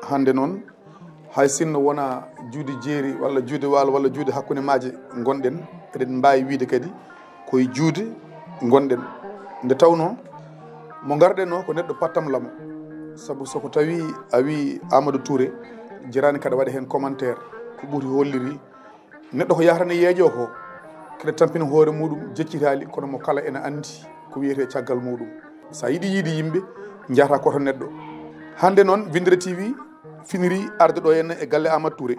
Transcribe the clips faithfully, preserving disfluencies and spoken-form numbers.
Hannde noon, hay sinno wona juude jeeri walla juude waalo walla juude hakkunde maaje ngonɗen, eɗen mbaawi wiyde kadi koye juude ngonɗen. Nde tawnoo mo ngarɗen o ko neɗɗo pattam lamo, sabu so ko tawi a wii Amadou Touré, jarani kaɗa waɗa heen commentaire ko ɓuri holliri neɗɗo ko yahata ne yeeƴoo ko, kene tampina hoore muɗum jeccitaali, kono mo kala ena anndi ko wiyetee caggal muɗum. So a yiɗi yiide yimɓe, njahata koto neɗɗo. Hannde noon, Winndere T V finiri arde ɗo henna e galle Amadou Touré.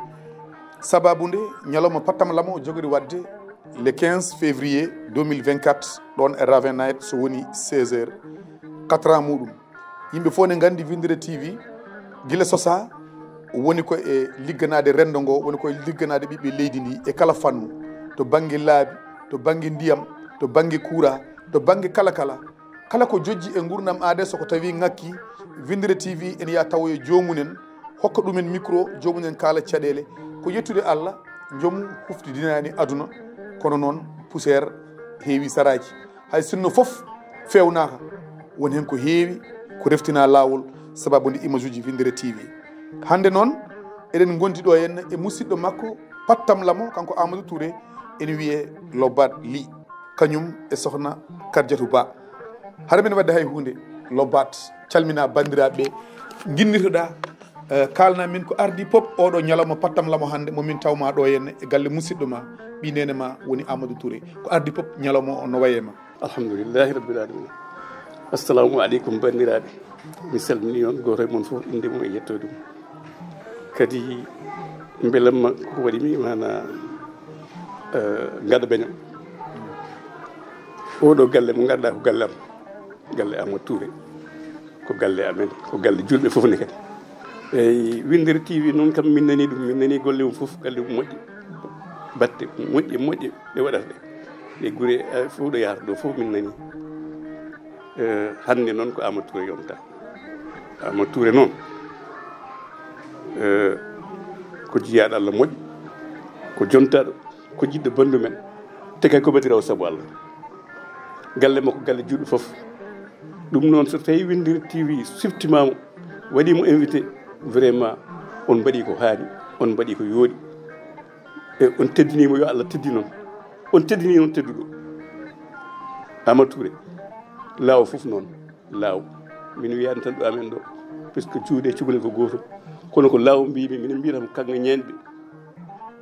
Sababu nde, ñalawma pattam lamo jogori waɗde le quinze février deux mille vingt-quatre, ɗoon e Raven Night, so woni seize heures, quatre ans muɗum. Yimɓe fof ne nganndi Winndere T V gila sosaa woni ko e ligganaade renndo ngo, woni ko e ligganaade ɓiɓɓe leydi ndi e kala fannu, to bannge laabi, to bannge ndiyam, to bannge kuuraa, to bannge kala kala. Kala ko jojji e nguurndam aadee, so ko tawi ŋakki, Winndere T V ene yaha tawoya joomumen, hokka ɗumen micro, joomumen kaala caɗeele. Ko yettude Allah, joom huftidinaani aduna, kono noon poussière heewi saraaji. Hay sinno fof feewnaaka, won heen ko heewi ko reftinaa laawol, sababu nde image uji Winndere T V. Hannde noon, eɗen ngondi ɗo henna e musidɗo makko, pattam lamo, kanko Amadou Touré, ene wiyee Lobat Ly, kañum e sohna Kardiatou Ba. Hara men waɗde hay huunde, Lobat, calmina banndiraaɓe ɓe, nginnitoɗaa, eh, kaalna min ko ardi pop oɗo ñalawma pattam lamo hannde mo min tawma ɗo henna e galle musidɗo ma, ɓii neene ma woni Amadou Touré. Ko ardi pop ñalawma o no wayi e ma? Alhamdulillahi rabbil alamin. Assalamu aleykum, banndiraaɓe. Mi salmini on, gooto e mon fof, innde mum e yettoode mum. Kadi mbelamma ko waɗi mi mana, eh, Gada Beño. Oɗo galle mo ngarɗa ko galle am, galle Amadou Touré. Ko galle amen, ko galle julɓe fof ne kadi. Eyyi, Winndere T V noon kam, min nani ɗum, min nani golle mum fof, galle mum moƴƴe. Batte moƴƴe, moƴƴe ɗe waɗata ɗe. Ɗe gure, eh, fof ɗo yahata ɗo fof min nani. Eh, hannde noon ko Amadou Touré yonta. Amadou Touré noon, eh, ko jiyaaɗo Allah moƴƴo, ko jontaɗo, ko jiɗɗo banndum en. Te kay ko ɓadirawo sabu Allah. Galle makko, galle julɓe fof. Ɗum noon, so tawi Winndere T V siftimaama, waɗi mo invité, vraiment, on mbaɗi ko haani, on mbaɗi ko yooɗi. E on teddinii mo, yo Allah teddin on. On teddinii noon tedduɗo. Amadou Touré, laaw fof noon, laaw. Min wiyaani tan ɗo amen ɗo, puisque juuɗe cukalel ko gootum. Kono ko laaw mbiymi, minen mbiyata mo kaŋŋe ñeeñɓe.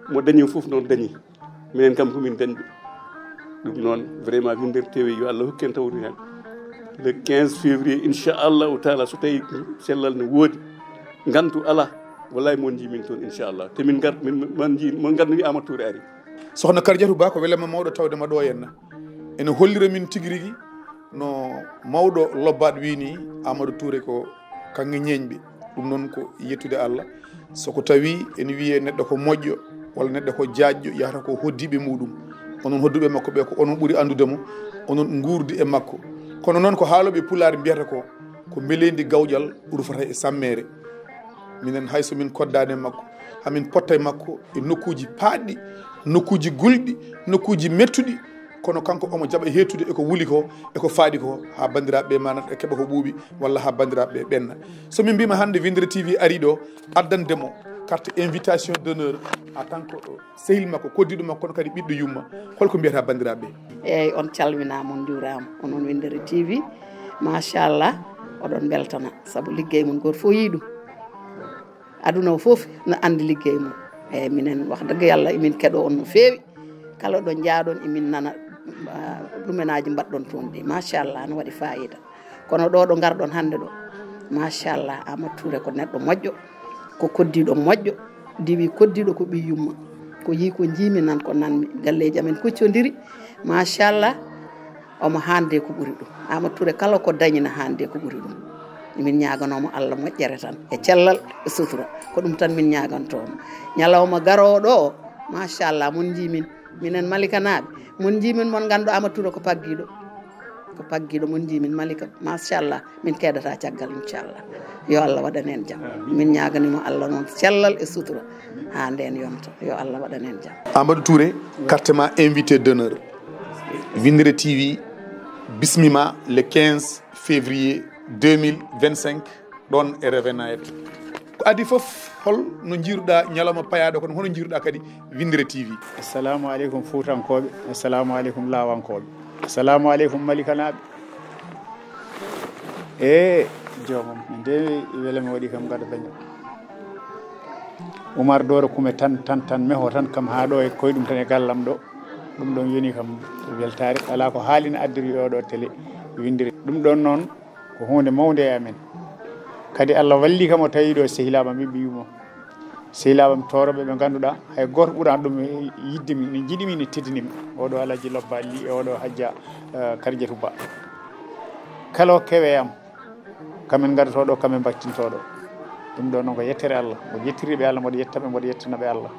Mo dañi fof noon dañi. Minen kam ko min dañɓe. Ɗum noon, vraiment, Winndere T V, yo Allah hokku en tawde heen. Le quinze février, inchallahu taala, so tawi sellal ne woodi, ngantu alaa, wallahi mon njii min toon, inchallah. Te min ngar-, min, mon njii, mon ngar no wiya Amadou Touré ari. Sohna Kardiatou Ba, ko welema mawɗo tawde ma ɗo henna. Ene hollira min tigi rigi no mawɗo Lobbaɗ wii ni, Amadou Touré ko kaŋŋe ñeeñɓe. Ɗum noon ko yettude Allah. So ko tawi ene wiyee neɗɗo ko moƴƴo, walla neɗɗo ko jaajɗo, yahata ko hoddiiɓe muɗum. Onon hodduɓe makko ɓe, ko onon ɓuri anndude mo, onon nguurdi e makko. Kono noon ko haalooɓe Pulaar mbiyata ko, ko mbeleendi gawƴal rufata e sammeere. Minen hay so min koddaani e makko, hamin potta e makko e nokkuuji paaɗɗi, nokkuuji gulɗi, nokkuuji mettuɗi, kono kanko omo jaɓa heettude e ko wuli ko, e ko faaɗi ko, haa banndiraaɓe ɓe manata e keɓa ko ɓuuɓi, walla haa banndiraaɓe ɓe ɓenna. So min mbiima hannde Winndere T V ari ɗo, addande mo carte invitation d'honneur en tant que sehil makko, koddiiɗo makko, kono kadi ɓiɗɗo yumma. Holko mbiyata banndiraaɓe ɓe? Eyyi, on calminaama, on njuuraama, onon Winndere T V. Machallah, oɗon mbeltana, sabu liggey mon gooto fof yii ɗum. Aduna o fof no anndi liggey mum. Eyyi, minen, wax dëgg Yalla, emin keɗo on no feewi. Kala ɗo njaaɗon, emin nana, ah, ɗumenaaji mbaɗɗon toon ɗi. Machallah, no waɗi faayiida. Kono ɗo, ɗo ngarɗon hannde ɗo, machallah, Amadou Touré ko neɗɗo moƴƴo, ko koddiiɗo moƴƴo, diwi koddiiɗo ko ɓiy yumma. Ko yii ko njiimi, nan ko nanmi. Galleeji amen kuccondiri, machallah, omo haande ko ɓuri ɗum. Amadou Touré kala ko dañi na haande ko ɓuri ɗum. Min ñaaganoo mo Allah moƴƴere tan, e cellal, e sutura. Ko ɗum tan min ñaagantoo mo. Ñalawma garoowo ɗo o, machallah, mon njii min, minen Malikanaaɓe, mon njii min, mon nganndu Amadou Touré ko paggiiɗo. Ko paggiiɗo, mon njii min Malika, machallah, min keedata caggal, inchallah. Yo Allah waɗan en jam. Min ñaaganii mo Allah noon cellal e sutura haa ndeen yonta. Yo Allah waɗan en jam. Amadou Touré, carte ma invité d'honneur. Winndere T V bismima le quinze février deux mille vingt-cinq, ɗoon e Raven Night. Ko Adi fof, hol no njiiruɗaa ñalawma payaaɗo, kono hono njiiruɗaa kadi Winndere T V? Assalamu aleykum Fuutankooɓe, assalamu aleykum Laawankooɓe, assalamu aleykum Malikanaaɓe. E joomam, min de wele mi waɗi kam gada daño. Umar Dooro Kume tan, tan, tan, meho tan kam haa ɗo e koyɗum tan e gallam ɗo. Ɗum ɗon yoni kam weltaare. Alaa ko haalina addiri oɗo télé Winndere. Ɗum ɗon noon ko huunde mawnde e amen. Kadi Allah walli kam o tawi ɗo sehilaaɓe am ɓiɓɓe yumma. Sehilaaɓe am tooroɓe ɓe ngannduɗaa hay gooto ɓuran ɗum yiɗde mi, ene njiɗi mi, ene teddini mi. Oɗo Alhaji Lobba Li e oɗo Hajja, eh, Karjatu Ba. Kala o kewe am, kamen ngadotoo ɗo, kamen mbattintoo ɗo. Ɗum ɗo noon ko yettere Allah. Mboɗo yettirɓe Allah, mboɗo yettaɓe, mboɗo yettanaɓe Allah.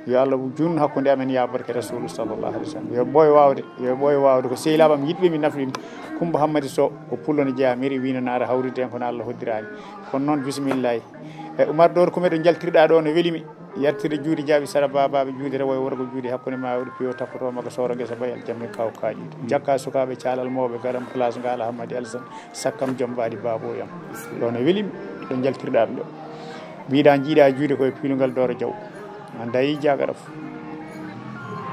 Yo Allah juun hakkunde amen, ya barke Rasulu sallallahu alaihi wasallam. Yo ɓooy waawde, yo ɓooy waawde. Ko sehilaaɓe am yiɗɓe mi, nafli mi. Kumba Hammadi Sow, ko pullo no jeyaa, mairie Wiina Naara, hawride en kono Allah hoddiraani. Kono noon, bisimillahi. E Umar Dor, ko meɗo njaltirɗaa ɗo no weli mi. Yaltire juuɗe jaaɓi sara baabaaɓe, juuɗe rewo e worgo, juuɗe hakkunde ma e oɗo piyo, tappotoo maga sooro ngesa bayal jammi kaw kaaƴiiɗo. Jakka sukaaɓe caalal mawɓe garam place Ngaala Hammadi Alsan, sakkam jom mbaadi baabo yam. Ɗo no weli mi, ɗo njaltirɗaa mi ɗo. Mbiɗa jiiɗa juuɗe koye piilungal Dooro Jaw. Anda yi jagara fof.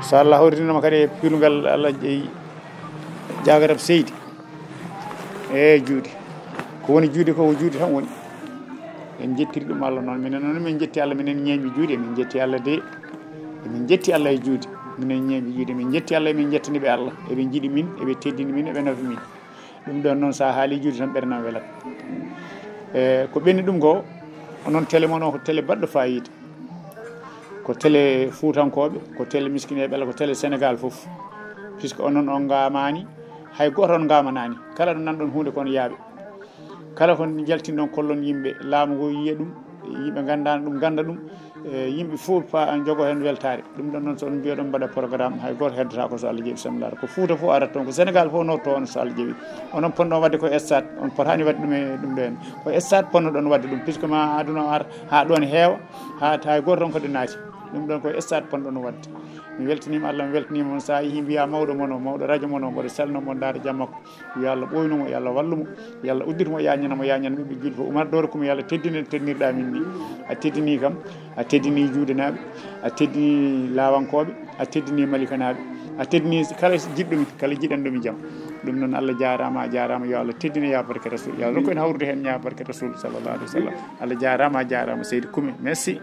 So Allah hawritinoma kadi e piilungal Allah jeyi jagara seydi. E juuɗe. Ko woni juuɗe ko, ko juuɗe tan woni. En jettiri ɗum Allah noon. Minen noon min jetti Allah, minen ñeeñi juuɗe, min jetti Allah de. Min jetti Allah e juuɗe. Minen ñeeñi juuɗe, min jetti Allah, min jettani ɓe Allah. Eɓe jiɗi min, eɓe teddini min, eɓe nafi min. Ɗum ɗon noon, so a haali juuɗe tan, ɓernam welat. E ko ɓenni ɗum ko, onon télé mon o ko télé baɗɗo fayida. Ko télé fuutankooɓe, ko télé miskineeɓe, ko télé Sénégal fof. Puisque onon on ngamani, hay gooto on ngamanani. Kala ɗo nanɗon huunde kon yaaɓe. Kala ko jaltinɗon kollon yimɓe, laamu ngu yiya ɗum, yimɓe ngandano ɗum, nganda ɗum. E, yimɓe fof pa jogo heen weltaare. Ɗum ɗon noon, so on mbiyoɗon mbaɗa programme, hay gooto heddotaako so Allah jaɓi, bismillah. Ko Fuuta fof arat toon, ko Sénégal fof nawto on so Allah jaɓi. Onon ponɗon waɗde ko stade, on potaani waɗde ɗum e ɗum ɗo heen. Ko stade ponnoɗon waɗde ɗum, puisque ma aduna o ar haa ɗoon heewa, haa hay gooto toon ko ɗe naati. Ɗum ɗon ko stade ponɗon waɗde. Mi weltaniima Allah, mi weltaniima on. So a yehii mbiyaa mawɗo mon o, mawɗo radio mon o, mboɗo salno mo ndaara jam makko. Yo Allah ɓooynu mo, yo Allah wallu mo, yo Allah uddito mo, yañana mo, yañana ɓiɓɓe juulɓe fof. Umar Dooro Kume, yo Allah teddin en, teddinirɗa min ni. A teddini kam, a teddini juudenaaɓe, a teddini laawankooɓe, a teddini malikanaaɓe, a teddini kala jiɗɗo mi, kala jiɗanɗo mi jam. Ɗum noon, Allah jaaraama, a jaaraama, yo Allah teddin en ya barke Rasul. Yo Allah rokku en hawrude heen ya barke Rasul sallallahu alaihi wasallam. Allah jaaraama, a jaaraama, Seydi Kume. Merci.